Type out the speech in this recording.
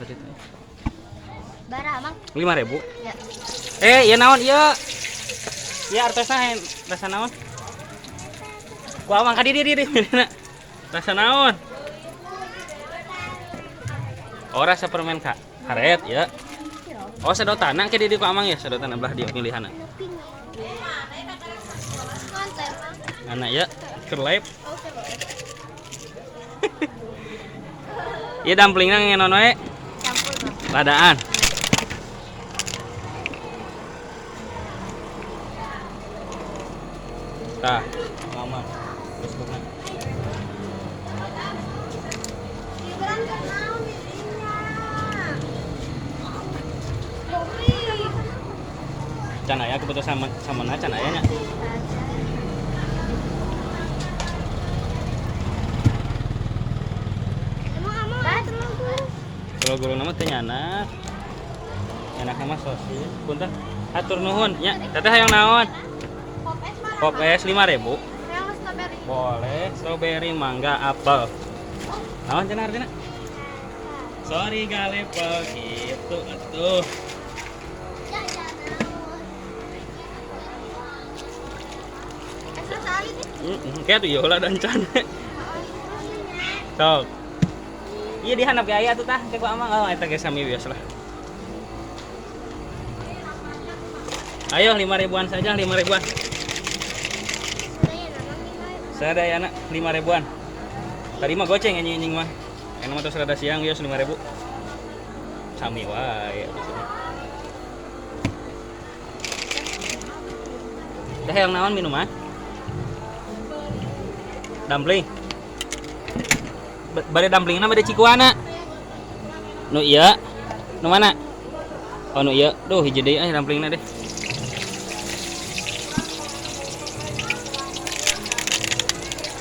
tadi teh. Bara, Mang. 5.000. Ya. Eh, ieu naon ieu? Ieu artosna rasa naon? Ku Amang ka di di milihna. Rasa naon? Oh, rasa permen ka karet ya. Oh, sedotanna ke di ku Amang ya, sedotanna belah dieu pilihanna. Anak ya, kerlep. Ieu dumplingna ngenon we. Campur, Bang. Ladaan. Tah, mama. Terus kumaha? Gibran kenal dirinya. Kopi. Can aya kebetulan sama sama na can aya nya. Emang amang ada telur gulung? Kalau gulung nama teh nyanak. Nyanak mah sosis. Punten. Hatur nuhun nya. Teteh hayang naon? Pop es mana? Pop es 5.000. Yang strawberry. Boleh, strawberry, mangga, apel. Naon cenah artina? Sorry galepel gitu atuh. Ya, ya, naon. Es rasa alit nih. Kayak tuh yola dan can. Sok. Iya di handap ge aya atuh tah ke ku Amang. Oh, eta ge sami biasa lah. Ayo 5.000-an saja, 5.000-an. Sadayana 5.000-an. Tadi mah goceng anjing-anjing mah. Enak mah tos rada siang geus 5.000. Sami wae atuh sini. Teh yang naon minuman? Dumpling. Bade dumplingna bade cikuana. Nu ieu. Nu mana? Oh nu ieu. Duh hiji deui ah dumplingna deh.